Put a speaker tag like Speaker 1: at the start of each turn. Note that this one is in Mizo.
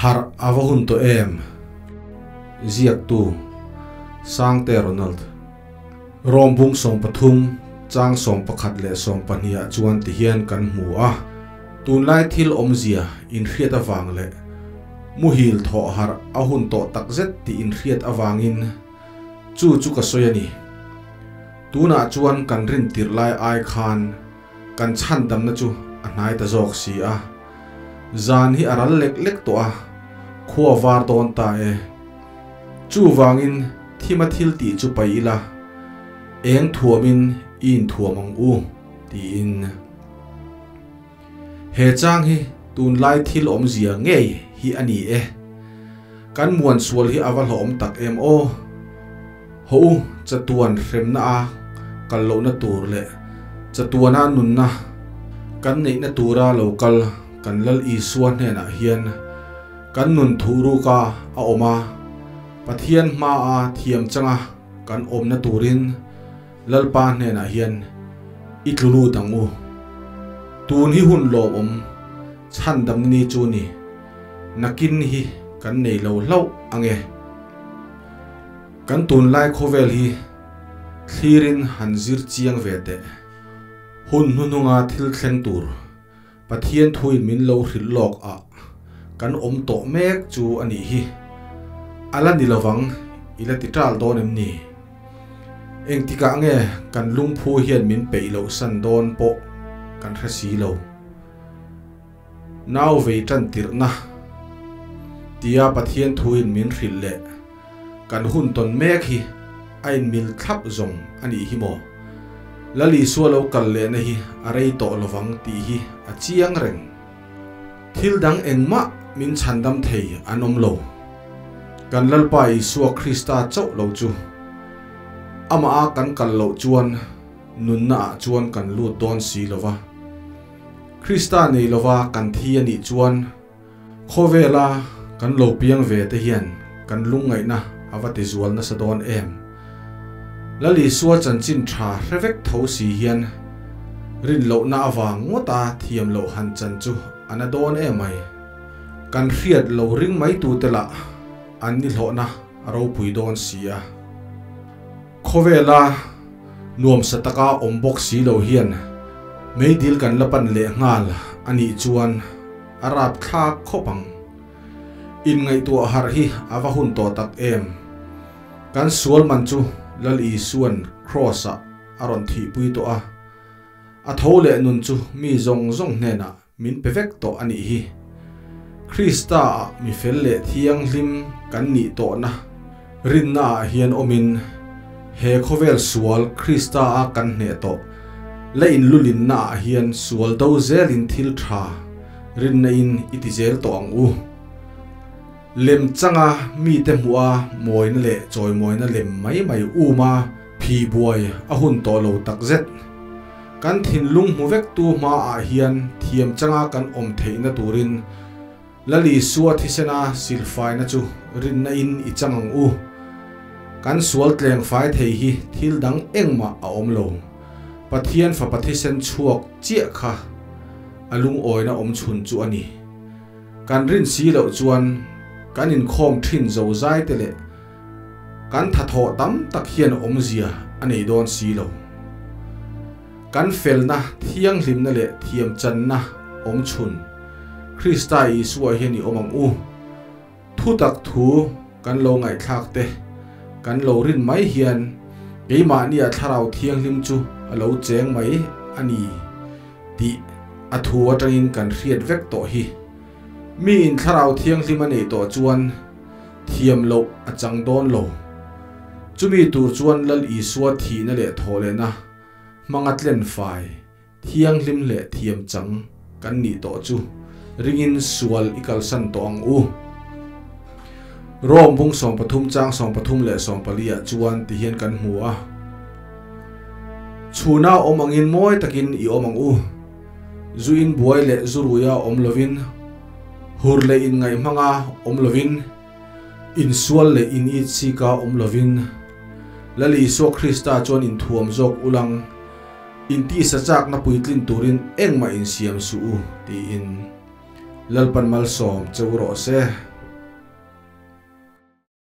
Speaker 1: Harh a va hun tawh em? Ziaktu, Sangte Ronald. Rom bung 13 chang 11 leh 12 ah chuan tihian kan hmu a, Tunlai thil awmzia inhriat avang leh muhil thawh harh a hun tawh takzet tih inhriat avangin chu chu ka sawi a ni. Tunah chuan kan rin tirh lai ai khan kan chhandamna chu a hnai ta zawk si a. Zan hi a ral lek lek tawh a, khua var dawn ta e. Chuvangin thima thil tih chu paih ila, eng thuamin i inthuam ang u, tiin. He chang hi tunlai thil awmzia ngei hi a ni e. Kan muan sual hi a va hlawhawm tak em aw. Haw u, chatuan hremna a kal lohna tur leh chatuana nunna kan neihna tura lo kal kan Lal Isua hnenah hian kan nun thuh ruka a awm a, Pathian hmaa thiam changa kan awmna turin Lalpa hnenah hian i tlu lut ang u. Tun hi hun lawmawm chhandam ni chu ni, nakin hi kan nei lo hlauh ang e. Kan tunlai khawvel hi thlirin han zir chiang ve teh. Hun hnuhnunga thil thleng tur Pathian thuin min lo hrilh lawk a kan awm tawh mek chu a nih hi. A la ni lovang i la ti ṭal dawn em ni? Engtikah nge kan lungphu hian min peih loh san dawn pawh kan hre si lo. Nau vei ṭan tirhna tia Pathian thuin min hrilh leh kan hun tawn mek hi a inmil thlap zawng a nih hi maw? Lal Isua lo kal lehna hi a rei tawh lovang tih hi a chiang reng. Thil dang engmah min chhandam thei an awm lo. Kan Lalpa Isua Krista chauh lo chu. Amah a kan kal loh chuan nunna ah chuan kan lut dawn si lova. Krista nei lova kan thi a nih chuan Khawvela kan lo piang ve te hian kan lungngaihna a va tizual nasa dawn em? Lal Isua chanchin tha hre vek tho si hian rinlohna avang ngawta thiam loh han chan chu a na dawn em mai. Kan hriat lo ring mai tute lah an ni hlawhna a ropui dawn si a. Khawvela nuamsa taka awm bawk si lo hian meidil kan la pan leh nghal a nih chuan A rapthlak khawp ang. Inngaihtuah harh hi a va hun tawh tak em? Kan sual man chu Lal Isua'n Kraws-ah a rawn thihpui tawh a, a tho leh nun chu mi zawng zawng hnenah min pe vek tawh a nih hi. Krista-ah mi fel leh thianghlim kan nih tawhna rinnaah hian awmin he khawvel sual Krista-a kan hneh tawh la inlulinnaah hian sual do zelin thil tha rinna in i ti zel tawh ang u. Lem changa mite hmuha mawina leh chawimawina lem mai mai uma phi buai a hun tawh lo takzet. Kan thinlung hmu vektu hmaah hian thiam changa kan awm theihna turin Lal Isua thisena silfaina chu rinna in i chang ang u. Kan sual tleng fai thei hi thil dang engmah a awm lo. Pathian Fapa thisen chhuak chiah kha a lungawina awm chhun chu a ni. Kan rin si loh chuan kan inkhawm thin zo zai te leh kan thathawh tam tak hian awmzia a nei dawn si lo. Kan felna, thianghlimna leh thiamchanna awm chhun Krista Isua hian i awm ang u. Thutak thu kan lo ngaihthlak te, kan lo rin mai hian keimahnia Thlarau Thianghlim chu a lo cheng mai a ni tih a thu atangin kan hriat vek tawh hi. Miin Thlarau Thianghlim a neih tawh chuan thiam loh a chang dawn lo. Chumi tur chuan Lal Isua thihna leh thawhlehna hmanga tlen fai, thianghlim leh thiam chang kan nih tawh chu ringin sual i kalsan tawh ang u. Rom bung 13 chang 13 leh 14 ah chuan ti hian kan hmu a, Chhuna awm angin mawi takin i awm ang u, zu in buai leh zu ruia awm lovin, hur leh inngaih hmanga awm lovin, Insual leh initsika awm lovin Lal Isua Krista chuan inthuam zawk ulang, intisa chakna puitlin turin engmah insiam suh u, tiin Lalpan malsawm che u rawh se.